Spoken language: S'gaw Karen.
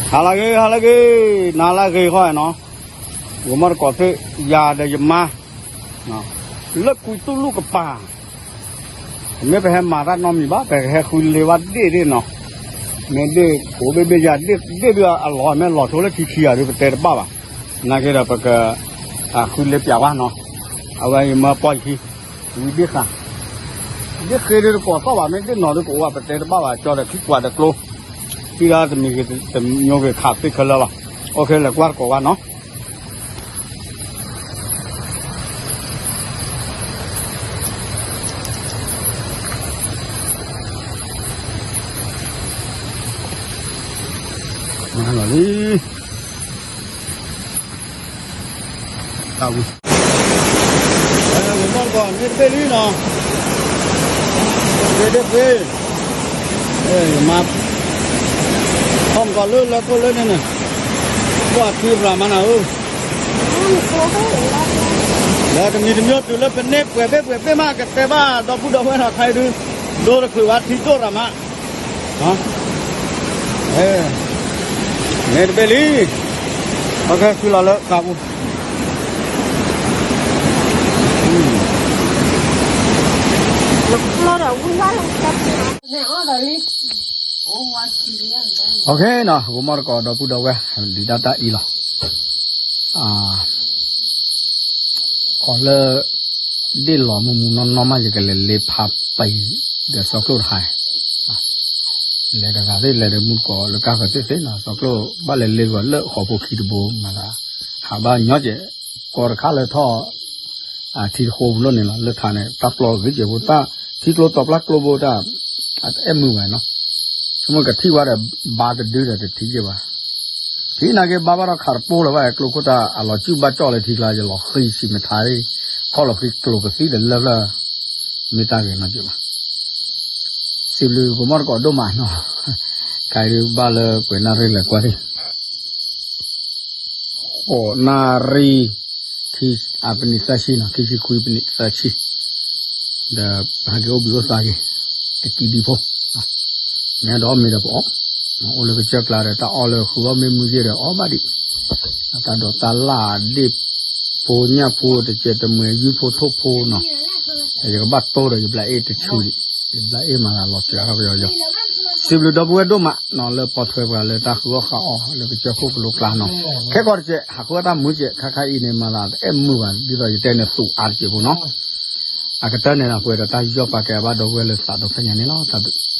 ဟါလၢအဂ့ၤ ဟါလၢအဂ့ၤ, နၤလၢအဂ့ၤဃီနီၤ, ဂီၤမီၢ်တကိးသ့ၣ် ယၤဒီးယမါ လၢကွံာ်တူၢ်လူၢ်ကပၤ, မ့ၢ်ပဟဲမၤတၢ်နီတမံၤဘၣ် ပကဟဲဃုလ့ဝဲဒ့ၣ်ဒ့ၣ်နီၤ, မ့ၢ်ဒ့ၣ်အိၣ်ဘ့ၣ်ဘ့ၣ်ယၤ ဒ့ၣ်ဒုးအလီၢ် မ့ၢ်လီၤဆိလၢထံခံဂၤဒုး ပတဲတဘၣ်ဘၣ်, နာ်က့ဒီးပက ဃုလ့ပၠးဘၣ်နီၤ, အဝဲယမၢပီၢ်ယခံ ဝံၤဒ့ၣ်ဃာ် ဒ့ၣ်ဃ့ဒုးတကိးသီၣ်ဘၣ် မ့ၢ်ဒ့ၣ်နီၤဒုးကအိၣ်ဘၣ် ပတဲတဘၣ်ဘၣ် ကၠီဒီးခံကွၢ်တကျိ သံဒီးတမံၤဂ့ၤတမံၤဂ့ၤခးသ့ခဲလၢာ်လီၤ, အိၣ်ခ့ လဲၤကွၢ်တကိးဘၣ်နီၤ. မၤလီၤလံ တၢ်ဝံၤ ဂီၤမီၢ်တကိး န့ၣ်တဘ့ၣ်လံနီၤ, တဘ့ၣ်တဘ့ၣ်, မၤ ထီၣ်မကီၤလၢလၢကိၣ်လၢန့ၣ်န့ၣ်, ကွၢ်ထံရၤမးနၤဧၢ, လၢတမံၤတမံၤတုၤလၢပန့ၢ်ပှဲၤဘ့ၣ်ပှဲၤဘ့ၣ်မး ကတဲဘၣ်ဒီပုၢ်ဒီဝဲၢ်နီၤ ခါအံၤဒုး ဒိတချုးဘၣ်ထံဒိၣ်ရၤမး န့ၣ်တဘ့ၣ်လံ, ပကဃုလီၤလၢဃာ်ပူၤ, ဂီၤမီၢ်တကိးဒီပုၢ်ဒီဝဲၢ် ဒုးတၢ်တၢ်အံၤလီၤ, အီၤလၢ ဒ့ၣ်လီၤမုၢ်မုၢ်နီၢ်နီၢ်မး ယကလဲၤလ့ဖးပံၤဒီးစီၤကျိၣ်တဟါ, လဲၤတဂၤသ့ၣ် လဲၤဒီးမုၢ်တကိးလၢကါဃၢၤသ့ၣ်သ့ၣ်နီၤ စီၤကျိၣ်ဘၣ်လဲၤလ့ဂီၤလၢဃိးဖိခံတဘိ မၤသး ဟးဘၣ်ညီကဲး ကီတခါလၢထီၣ် ထံတဃိပူၤလီၤန့ၣ်လီၤ လၢထးန့ၣ် တၢ်ပျီဂ့ၤကဲးဖိ တၢ်ထံကျိတီပျၢ်ကျိဘိတၢ် အတအဲၣ်မုာ်ဘၣ်နီၤ, ဆိကမိၣ်ကထံၣ်ဝဲဒီး ဘါတဒုဒီးတထံၣ်ကဲးဘၣ်, ထံၣ်နာ်က့ဘါဘၣ်ဒီးခးတပိၢ်လၢၤဘၣ် ကျိခိၣ်တၢ်အလီၤစုၣ်ဘၣ်ကၠီၣ်လၢထံကျါ ယလီၤဃံဆံးမထါ ခီၣ်လီၤဃံကျိၤပသံဒီးလၢဖျၢၣ် မ့ၢ်တၢ်ဂ့ၤနီတမံၤဘၣ်, စံးဘျုးဂီၤမီၢ်တကိးဒိၣ်မးနီၤ, ခါအံၤဒုးဘၣ်လၢပှဲၤနၣ်ရံၣ်လဲၤကွၢ်သ့ၣ် ဃိးနၣ်ရံၣ် ခံ အပနံးသၢဆံနီၤ ခံဆံခွံပနံးသၢဆံ, ဒီးပဟဲက့ၤအိၣ်ဘှံးအိၣ်သါက့ၤ တကံဒံဖိ, မ့ၢ်ဒီးအီၣ်မ့ၤဒီးပအီၣ်, အိၣ်လၢကစၢၢ်ကျါဒီးတၢ်အီၣ်လၢဃုအီၣ်မ့ၢ်မုၢ်ယဲၢ်ဒီးအီၣ်ဘၣ်ဒံး, တၢ်ဒိးတၢ်လၢ်ဒ့ၣ်ဖိညၣ်ဖိတကဲးတမှဲၤယုၢ်ဖိထိၣ်ဖိနီၤ, ယကဘၣ်တိၢ်ဒီးယဘျးအ့ၣ်တဆူလံ, ယဘျးအ့ၣ်မၤသးလီၤစှၤထီၣ်ပယီၤယီၤ စံးဘျုးဒီပုၢ်ဝဲၢ်ဒိၣ်မးနီၤ လၢပိာ်ထွဲပှၤလၢတၢ်ဃုအီၣ်ဃုအီၣ်လၢကစၢၢ်ခိၣ်ကလိကျါနီၤ, ခဲကီးတကဲး ဟးဃုအီၣ်တၢ်မုာ်ကဲး ခါခါအံၤန့ၣ် မၤသးတအဲၣ်မုာ်ဘၣ် ဒ်သိးယတဲန့ၣ်သူးအါတကဲးဖိနီၤ, အကတၢၢ်န့ၣ်ဒီးပှဲၤဒီးတၢ်ယူးယီၣ်ပာ်ကဲအဘၣ်ဒီပုၢ်ဝဲၢ်လၢသးဒီဖျၢၣ်ညါန့ၣ်လီၤ တၢ်ဘျုး